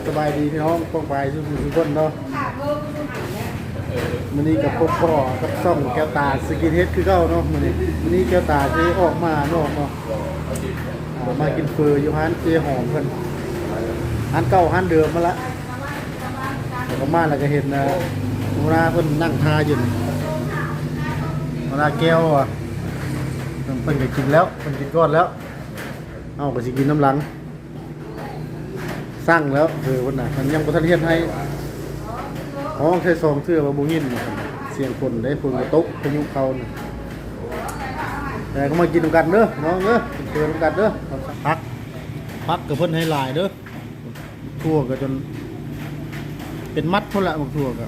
ສະບາຍດີພີ່ນ້ອງປ້ອງປາຍສູ່ຜູ້ສູ່ຄົນເນາະ. ມື້ນີ້ກໍພົບພໍ້ກັບຊ່ອງແກ້ວຕາສະກິນເຮັດຄືເກົ່າເນາະ. ມື້ນີ້ ມື້ນີ້ແກ້ວຕາຊິອອກມານອກເນາະ ອ່າ ມາກິນເຝີຢູ່ຮ້ານເຈຫອມເພິ່ນ ຮ້ານເກົ່າຮ້ານເດີມຫັ້ນລະ. ແລ້ວກໍມາແລ້ວກໍເຫັນ ອ່າ ຫົວໜ້າເພິ່ນນັ່ງຖ້າຢູ່ນີ້ ຫົວໜ້າແກ້ວ ອ່າ ເພິ່ນກໍກິນແລ້ວ ເພິ່ນກິນກ່ອນແລ້ວ ເຮົາກໍຊິກິນນຳຫຼັງ. ສັ່ງແລ້ວ ເອີ ເພິ່ນນະ ມັນຍັງບໍ່ທັນເຮັດໃຫ້ ຮ້ອງແຄ່ສອງເທື່ອວ່າບໍ່ຍິນ ສຽງຝົນເດ້ ຝົນກໍຕົກ ພາຍຸເຂົ້ານະ. ແຕ່ກໍມາກິນນຳກັນເດີນ້ອງເດີ ກິນເຝີນຳກັນເດີ. ຜັກ ຜັກກໍເພິ່ນໃຫ້ຫຼາຍເດີ ຖົ່ວກໍຈົນເປັນມັດພຸ້ນລະ ໝາກຖົ່ວກໍ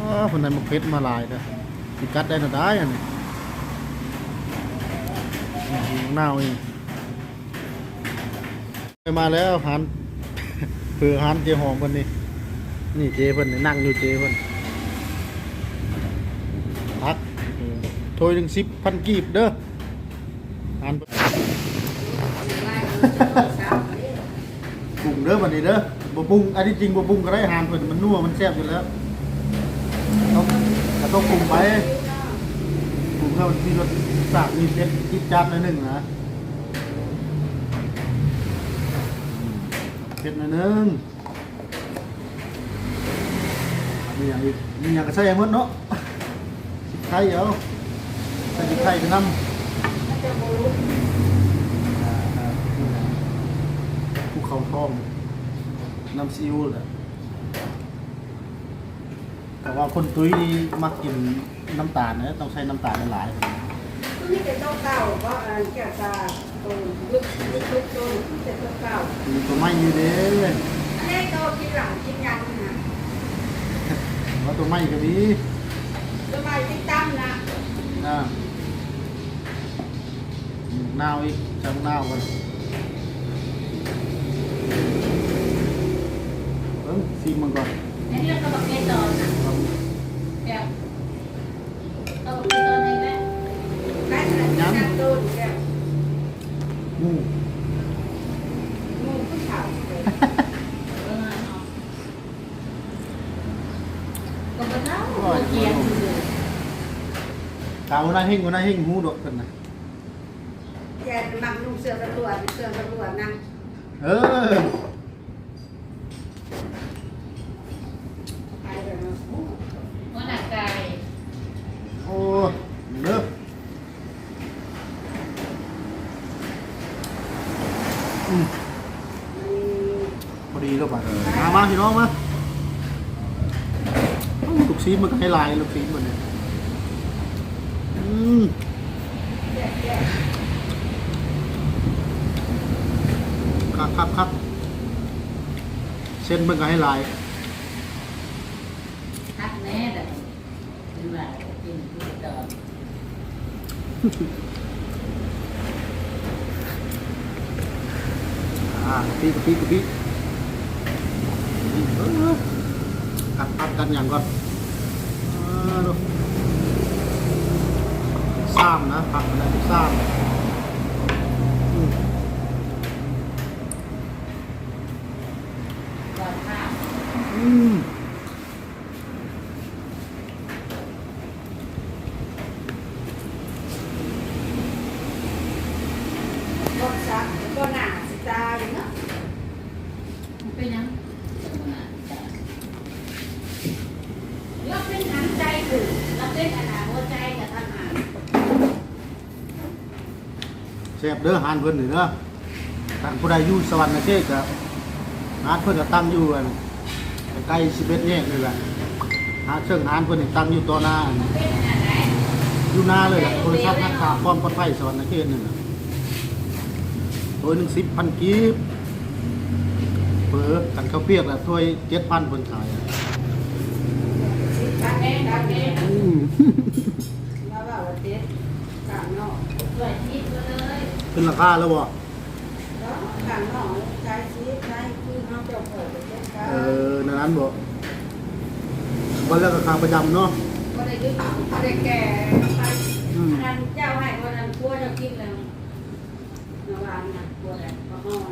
ອໍ ເພິ່ນໃຫ້ໝາກເຜັດມາຫຼາຍເດີ ຊິກັດໄດ້ນະໄດ້ອັນນີ້ ນາວອີກ. ມາແລ້ວຮ້ານເຝີ ຮ້ານເຈຫອມເພິ່ນນີ້ ນີ້ເຈເພິ່ນນັ່ງຢູ່ ເຈເພິ່ນ ຜັກ ຖ້ວຍໜຶ່ງສິບພັນກີບເດີ ຮ້ານເພິ່ນ ປຸງເດີບັດນີ້ເດີ ບໍ່ປຸງ ອັນທີ່ຈິງບໍ່ປຸງກໍໄດ້ ຮ້ານເພິ່ນມັນນົວ ມັນແຊບຢູ່ແລ້ວ ກໍຕ້ອງ ກໍຕ້ອງປຸງໄປ ປຸງແລ້ວມັນມີລົດຊາດ ມີເຜັດ ຈິດຈາດໜ້ອຍໜຶ່ງນະ. ເຜັດໜ້ອຍໜຶ່ງ ມີຫຍັງອີກ ມີຫຍັງກໍໃສ່ໃຫ້ໝົດເນາະ ຊິໄຄເອົາ ໃສ່ຊິໄຄໄປນຳ ພູເຂົາທອງ ນ້ຳຊີອິ້ວແຫຼະ. ແຕ່ວ່າຄົນຕຸ້ຍນີ້ມັກກິນນ້ຳຕານເດ້ ຕ້ອງໃສ່ນ້ຳຕານຫຼາຍໆ. ຕົວນີ້ເປັນຕົວເກົ່າບໍ່? ອັນແກ້ວຕາ ຕົວ ໂຕນີ້ເປັນຕົວເກົ່າ ມີຕົວໃໝ່ຢູ່ເດ້. ອັນນີ້ໂຕກິນເຫຼົ້າກິນຫຍັງນະ ວ່າຕົວໃໝ່ກໍມີ ຕົວໃໝ່ກິນຕຳນະ ອ່າ. ໝາກນາວອີກ ໃສ່ໝາກນາວກ່ອນ ເບິ່ງ ຊີມເບິ່ງກ່ອນ. ອັນນີ້ເຮົາກໍບັກເຂດດອງນະ ແບບ ເອົາບັກເຂດດອງໃຫ້ແມ່ ໄດ້ຂະໜາດນັ້ນ ໜ້າໂຕນແບບ ໝູ່ ໝູ່ຜູ້ເຖົ້າ ເອີ ເນາະ ກໍບໍ່ເຖົ້າ ໂອ້ຍ ບໍ່ກຽມຢູ່ ຖາມຫົວໜ້າເຮັງ ຫົວໜ້າເຮັງຮູ້ດອກເພິ່ນນະ. ແກມັກນຸ່ງເສື້ອຕຳຫຼວດ ເສື້ອຕຳຫຼວດນະ ເອີ ໄປແລ້ວເນາະ ຫົວໜ້າກາຍ ໂອ້ ເດີ ອືມ. ພໍດີແລ້ວບາດ ມາ ມາພີ່ນ້ອງມາ. ໂອ້ ລູກຊີ້ນມັນກໍໃຫ້ຫຼາຍ ລູກຊີ້ນເພິ່ນນີ້ ອືມ ຄັກໆໆ ເສັ້ນເພິ່ນກໍໃຫ້ຫຼາຍ ຄັກແນ່ເດີ. ເປັນວ່າເປັນຜູ້ດອງ ອ່າ ກະປິ ກະປິ ກະປິ ເອີ ກັດຜັກກັດຫຍັງກ່ອນ ອ່າ ດູ ຊາມນະ ຜັກມັນໄດ້ຊາມ ອືມ ອືມ. ບໍ່ຊັກ ບໍ່ໜ້າຊິຕາຍເນາະ ເປັນຫຍັງ ລາວເປັນຫຍັງໃຈຄື ລາວເປັນອັນນ່າຫົວໃຈກະທັນຫັນ. ແຊບເດີຮ້ານເພິ່ນນີ້ເດີ ຖ້າຜູ້ໃດຢູ່ສະຫວັນນະເຂດກະ ຮ້ານເພິ່ນກະຕັ້ງຢູ່ອັນ ໃກ້ໆສິບເອັດແຍກນີ້ແຫຼະ ຮ້ານເຊິ່ງຮ້ານເພິ່ນນີ້ຕັ້ງຢູ່ຕໍ່ໜ້າອັນ ຢູ່ໜ້າເລີຍແຫຼະ ບໍລິສັດຮັກສາຄວາມປອດໄພສະຫວັນນະເຂດນີ້ແຫຼະ. ຖ້ວຍໜຶ່ງສິບພັນກີບ ເຝີ ຄັນເຂົ້າປຽກລະຖ້ວຍເຈັດພັນເພິ່ນຂາຍ ສິບພັນເອງ ອືມ. ມາເວົ້າວ່າເຈັດ ກາງນອກ ຂຶ້ນລາຄາແລ້ວບໍ່? ກາງນອກຂາຍສິບ ໃນຄືເຮົາເຈົ້າເປີດເຈັດກາງ ເອີ ແນວນັ້ນບໍ່? ວັນລະກະຂາປະຈຳເນາະ ບໍ່ໄດ້ຢຸດ ບໍ່ໄດ້ແກ່ໄປ ອືມ ອັນນັ້ນເຈົ້າໃຫ້ ອັນນັ້ນຜົວເຈົ້າກິນແລ້ວ ເມື່ອວານນະ ຜົວໄດ້ປະມອນ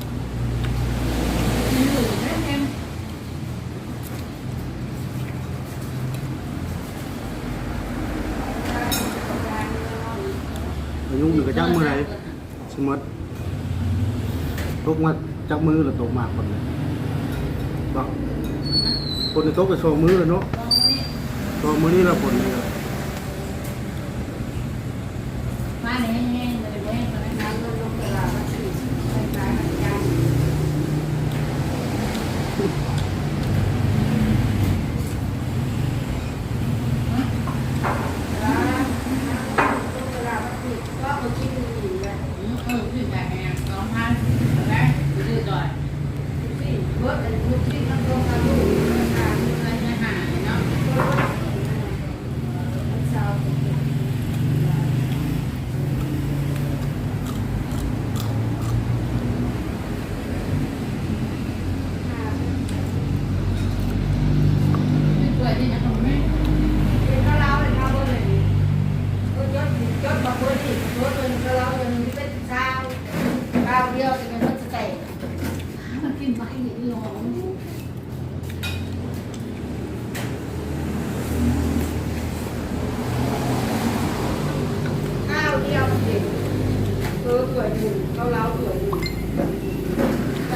ອາຍຸນີ້ກໍຈັກມື້ໃດ ຊິໝົດ. ຕົກມາຈັກມື້ລະຕົກມາຝົນນີ້ ບໍ່ ຝົນນີ້ຕົກໄປສອງມື້ແລ້ວເນາະ ສອງມື້ນີ້ລະຝົນນີ້.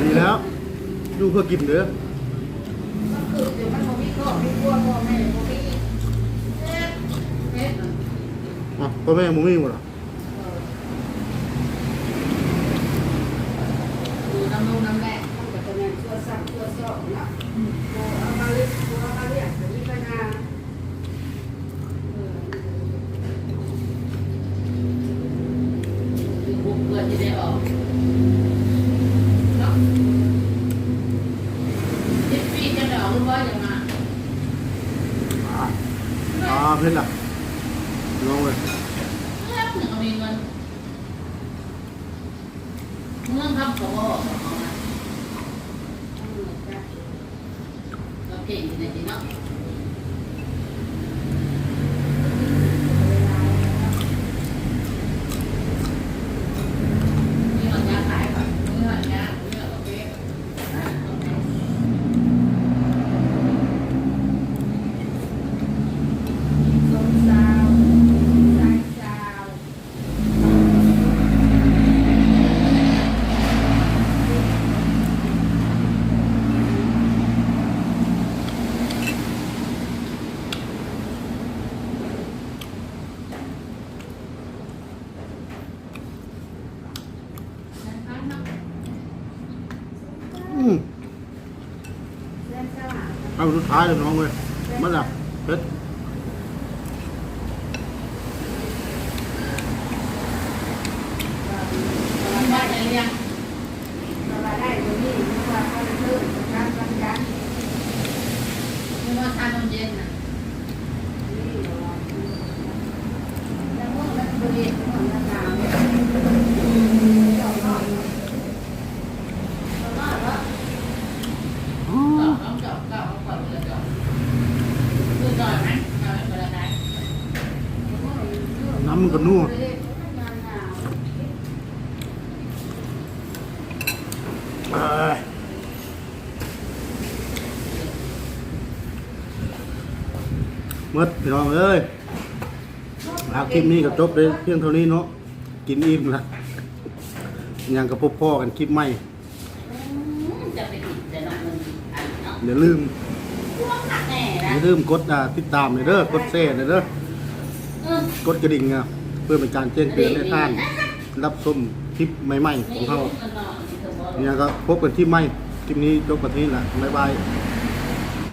ດີແລ້ວ ຢູ່ເພື່ອກິນເດີ. ອະ ພໍ່ແມ່ບໍ່ມີບໍ່ລະ? ເອີ ຢູ່ນຳລູກນຳແມ່ ມັນກໍຈະແມ່ນຊົ່ວຊ້ຳຊົ່ວຊອກເນາະ. ອືມ ບໍ່ເອົາມາເລີຍ ບໍ່ເອົາມາລ້ຽງ ກໍມີບັນຫາ. ເອີ ຢູ່ບຸກເພື່ອຊິໄດ້ອອກເນາະ. ສິບປີຈະໄດ້ອອກ ຫຼືບໍ່ ຈັ່ງວ່າ ອ່າ ເພິ່ນລະ ນ້ອງເອີຍ ເພິ່ນກໍມີເງິນ. ເມືອງຄຳກໍບໍ່ອອກ ເຮົານະ ເອີ ເຈົ້າເກັ່ງຢູ່ໃນນີ້ເນາະ. ມີຮອດຍາຂາຍບໍ່? ມີຮອດຍາ ມີຮອດກາເຟ. ສອງສາວ ຊາຍສາວ. อืม เอาสุดท้ายเลยน้องเว้ย มันอ่ะ เผ็ด น้ำมันก็นัว เอ้ย หมดพี่น้องเอ้ย อ่ะ คลิปนี้ก็จบไปเพียงเท่านี้เนาะ กินอิ่มละ ยังก็พบพ้อกันคลิปใหม่ อย่าลืม อย่าลืมกด อ่า ติดตามเลยเด้อ กดแชร์เลยเด้อ กดกระดิ่ง อ่ะ เพื่อเป็นการแจ้งเตือนให้ท่านรับชมคลิปใหม่ๆของเรา ยังก็พบกันคลิปใหม่ คลิปนี้จบกันที่นี่ละ บ๊ายบาย